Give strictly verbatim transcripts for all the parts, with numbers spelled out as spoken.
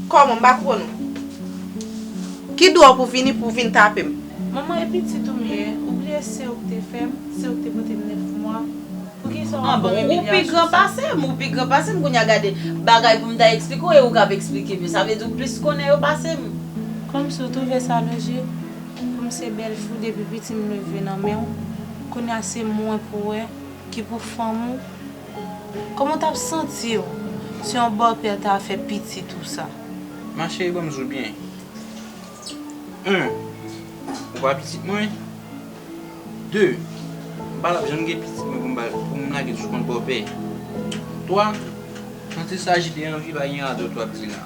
Kòman, m pa konprann ou. Ki dwa w pou vini, pou vin tape m? Manman, e pitit ou m ye, ou bliye se ou k te fè m, se ou k te pote m nèf mwa. Poukisa w ap ban m imiliasyon sa? Ah bon, ou pi gran pase m, ou pi gran pase m, kounye a gade bagay pou m ta eksplike w, e ou k ap eksplike m yo. Sa vle di ou plis konnen yo pase m. Kòmsi w twouve sa lojik, pou m se bèl fi w depi piti m leve nan men w, kounye a se mwen pou w wè, ki pou fanm ou. Kòman w t ap santi w si yon bòpè ta fè pitit ou sa? Ma cheri, ban m di w byen. En, ou pa pitit mwen. De, m pa t ap janm gen pitit mwen pou m ba, pou m lage l sou kont bòpè. Twa, santi sa jide anvi pa gen radòt w ap di la.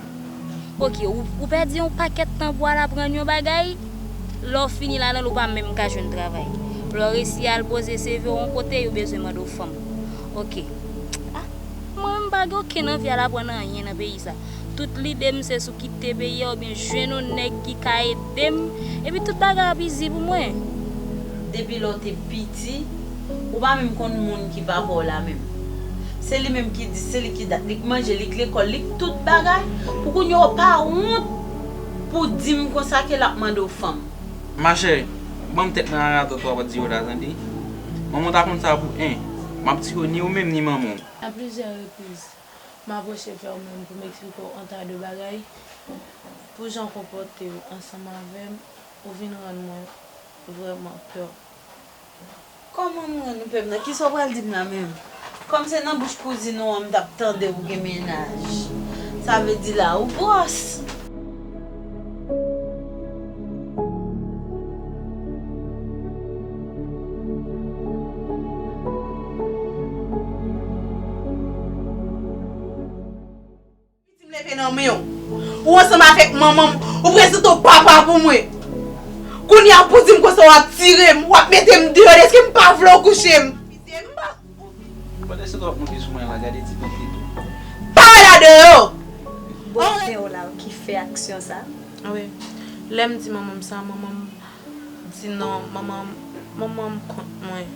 Ok, ou, ou pèdi yon pakèt tan pou al aprann yon bagay, lè w fini ladan l, ou pa menm ka jwenn travay. Lè w resi al poze C V w yon kote, yo bezwen mande w fanm. Ok. Ah, mwen menm pa gen okenn anvi al aprann anyen nan peyi sa. Tout lide m se sou kite peyi a oubyen jwenn yon nèg ki ka ede m, epi tout bagay ap izi pou mwen. Depi lè w te piti, ou pa menm konn moun ki papa w la menm. Se li menm ki di, se li ki dat, li k manje, li k lekòl, li k tout bagay. Pou kounye a w pa wont pou di m konsa ke l ap mande w fanm. Ma cheri, ban m tèt nan radòt w ap di yo la, tande. Manman w ta konn sa pou en. M ap tire w ni ou menm ni manman w. A plizyè repriz, m apwoche fè w menm pou m eksplike w yon ta de bagay. Pou jan w konpòte w ansanm avè m, ou vin rann mwen vrèman pè. Kòman m rann ou pè m nan? Kisa w pral di m la menm? Kòm se nan bouch kouzin ou an m t ap tande ou gen mennaj. Sa vle di la ou gwòs. Pitit m leve nan men w. Ou ansanm avèk manman m, ou prezante w papa pou mwen. Kounye a pou di m konsa w ap tire m, w ap mete m deyò, dèske m pa vle w kouche m. Pite m pa. Pandan se w ap monte sou mwen la, gade ti pant li tou. Pale la deyò! Bòpè w la ki fè aksyon sa? Wi. Lè m di manman m sa, manman m di non, manman m, manman m kont mwen.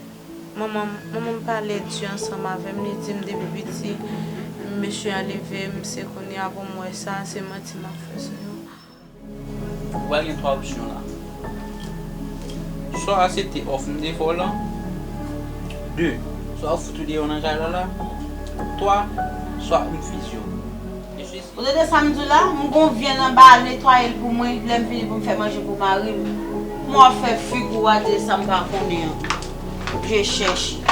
Manman m, manman m pale di ansanm avè m, li di m depi piti, mesye a leve m, se kounye a pou m wè sa, se manti m ap fè sou yo. Ou pral gen twa opsyon la. Swa w aksepte òf m te fè w lan. De, swa w fout ou deyò nan kay la la. Twa, swa m fizye w. Ou tande sa m di w la? M gon vyann anba a, netwaye l pou mwen, lè m fini pou m fè manje pou mari m. Kòman w ap fè figi w a di sa m pa konnen an? Je chèche.